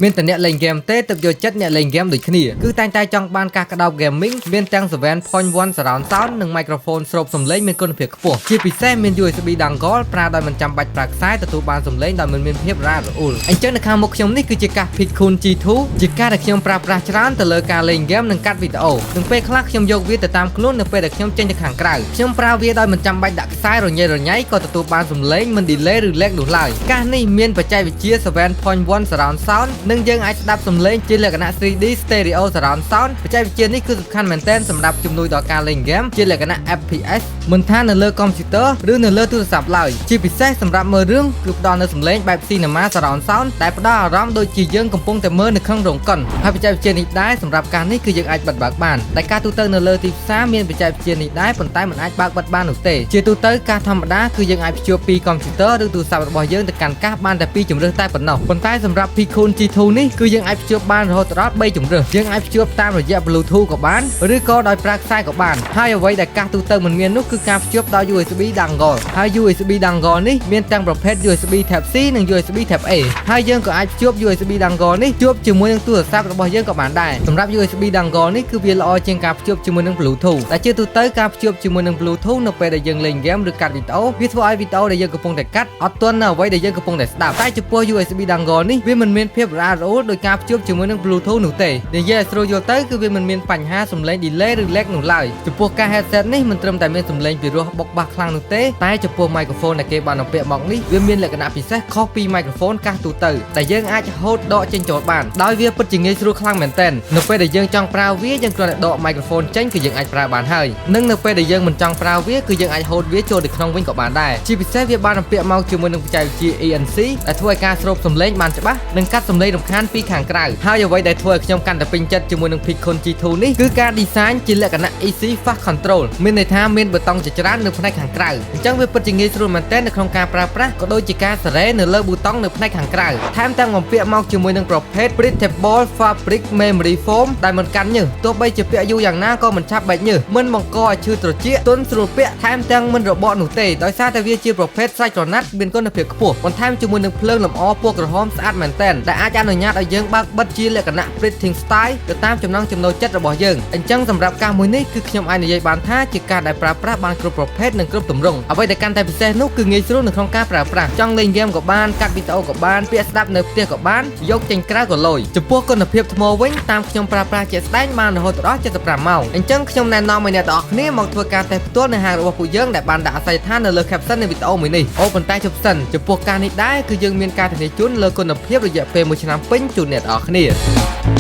មានតែអ្នកលេងហ្គេមទេទើបយកចិត្តអ្នកលេងហ្គេមដូចគ្នាគឺតែងតែចង់បានកាសក្តោប gaming មានទាំង7.1 surround sound និង microphone ស្រូបសំឡេងមានគុណភាពខ្ពស់ជាពិសេសមាន USB dongle ប្រើដោយមិនចាំបាច់ប្រើខ្សែទទួលបានសំឡេងដោយមិនមានភាពរអាក់រអួលអញ្ចឹងនៅខាងមុខខ្ញុំនេះគឺជាកាស Picoon G2 ជាកាសដែលខ្ញុំប្រើប្រាស់ច្រើនទៅលើការលេងហ្គេមនិងកាត់វីដេអូនិងពេលខ្លះខ្ញុំយកវាទៅតាមខ្លួននៅពេលដែលខ្ញុំចេញទៅខាងក្រៅខ្ញុំប្រើវាដោយមិនចាំបាច់ដាក់ខ្សែរញ៉េរញ៉ៃក៏ទទួលបានសំឡេងមិន delay ឬ lag នោះឡើយកាសនេះមានបច្ចេកវិទ្យា7.1 surround sound និងយើងអាចស្ដាប់សំឡេងជាលក្ខណៈ 3D stereo surround sound បច្ចេកវិទ្យានេះគឺសំខាន់មែនទែនសម្រាប់ជំនួយដល់ការលេងហ្គេមជាលក្ខណៈ FPS មិនថានៅលើកុំព្យូទ័រឬនៅលើទូរស័ព្ទឡើយជាពិសេសសម្រាប់មើលរឿងគឺផ្ដល់នូវសំឡេងបែប cinema surround sound ដែលផ្ដល់អារម្មណ៍ដូចជាយើងកំពុងតែមើលនៅក្នុងរោងកុនហើយបច្ចេកវិទ្យានេះដែរសម្រាប់ការនេះគឺយើងអាចបិទបើកបានតែការទូទៅនៅលើទីផ្សារមានបច្ចេកវិទ្យានេះដែរប៉ុន្តែមិនអាចបើកបិទបាននោះទេជាទូទៅការធម្មតាគឺយើងអាចភ្ជាប់ពីកុំព្យូទ័រឬទូរស័ព្ទរបស់យើងទៅកាន់កាសបានតែពីរជម្រើសតែប៉ុណ្ណោះប៉ុន្តែសម្រាប់ Picoon G2 នេះគឺយើងអាចភ្ជាប់បានរហូតដល់3ជម្រើសយើងអាចភ្ជាប់តាមរយៈ Bluetooth ក៏បានឬក៏ដោយប្រើខ្សែក៏បានហើយអ្វីដែលកាសទូទៅមិនមាននោះគឺការភ្ជាប់ដោយ USB dongle ហើយ USB dongle នេះមានទាំងប្រភេទ USB Type C និង USB Type A ហើយយើងក៏អាចភ្ជាប់ USB dongle នេះជួបជាមួយនឹងទូរស័ព្ទរបស់យើងក៏បានដែរសម្រាប់ USB dongle នេះគឺវាល្អជាងការភ្ជាប់ជាមួយនឹង Bluetooth តែជាទូទៅការភ្ជាប់ជាមួយនឹង Bluetooth នៅពេលដែលយើងលេងហ្គេមឬកាត់វីដេអូវាធ្វើឲ្យវីដេអូដែលយើងកំពុងតែកាត់អត់ទាន់នៅអ្វីដែលយើងកំពុងតែស្ដាប់តែចំពោះ USB dongle នេះវាមិនមានភាពរអាក់រអួលដោយការភ្ជាប់ជាមួយនឹង Bluetooth នោះទេនិយាយឲ្យស្រួលយល់ទៅគឺវាមិនមានបញ្ហាសំឡេង delay ឬ lag នោះឡើយចំពោះការ headset នេះមិនត្រឹមតែមានសំឡេងពីរោះបុកបាសខ្លាំងនោះទេតែចំពោះ microphone ដែលគេបានបំពាក់មកនេះវាមានលក្ខណៈពិសេសខុសពី microphone កាសទូទៅដែលយើងអាចហូតដកចេញចូលបានដោយវាពិតជាងាយស្រួលខ្លាំងមែនទែននៅពេលដែលយើងចង់ប្រើវាយើងគ្រាន់តែដក microphone ចេញគឺយើងអាចប្រើបានហើយនិងនៅពេលដែលយើងមិនចង់ប្រើវាគឺយើងអាចហូតវាចូលទៅក្នុងវិញក៏បានដែរជាពិសេសវាបានបំពាក់មកជាមួយនឹងបច្ចេកវិទ្យា ANC ដែលធ្វើឲ្យការស្រូបសំឡេងបានច្បាស់និងកាត់សំឡេងរំខានពីខាងក្រៅហើយអ្វីដែលធ្វើឲ្យខ្ញុំកាន់តែពេញចិត្តជាមួយនឹង Picoon G2 នេះគឺការ design ជាលក្ខណៈ Easy Fast Control មានន័យថាមានប៊ូតុងជាច្រើននៅផ្នែកខាងក្រៅអញ្ចឹងវាពិតជាងាយស្រួលមែនទែននៅក្នុងការប្រើប្រាស់ក៏ដូចជាការសេរីនៅលើប៊ូតុងនៅផ្នែកខាងក្រៅថែមទាំងបំពាក់មកជាមួយនឹងប្រភេទ Breathable Fabric Memory Foam ដែលមិនកាន់ញើសទោះបីជាពាក់យូរយ៉ាងណាក៏មិនឆាប់បែកញើសមិនបង្កឲ្យឈឺត្រចៀកទន់ស្រួលពាក់ថែមទាំងមិនរបកនោះទេដោយសារតែវាជាប្រភេទសាច់ក្រណាត់មានគុណភាពខ្ពស់បន្ថែមជាមួយនឹងភ្លើងលម្អពណ៌ក្រហមស្អាតមែនទែនដែលអាចអនុញ្ញាតឲ្យយើងបើកបិទជាលក្ខណៈ printing style ទៅតាមចំណង់ចំណូលចិត្តរបស់យើងអញ្ចឹងសម្រាប់កាសមួយនេះគឺខ្ញុំអាចនិយាយបានថាជាការដែលប្រើប្រាស់បានគ្រប់ប្រភេទនិងគ្រប់ទម្រង់អ្វីដែលកាន់តែពិសេសនោះគឺងាយស្រួលនៅក្នុងការប្រើប្រាស់ចង់លេងហ្គេមក៏បានកាត់វីដេអូក៏បានពាក់ស្ដាប់នៅផ្ទះក៏បានយកចេញក្រៅក៏លយចំពោះគុណភាពថ្មវិញតាមខ្ញុំប្រើប្រាស់ជាក់ស្ដែងបានរហូតដល់75ម៉ោងអញ្ចឹងខ្ញុំណែនាំឲ្យអ្នកទាំងអស់គ្នាមកធ្វើការតេស្តផ្ទាល់នៅហាងរបស់ពួកយើងដែលបានដាក់អាសយដ្ឋាននៅលើ caption នៃវីដេអូមួយនេះអូប៉ុន្តែជប់សិនចំពោះការនេះដែរគឺយើងមានការធានាជូនលើគុណភាពរយៈពេល1ឆ្នាំពេញជូនអ្នកទាំងអស់គ្នា។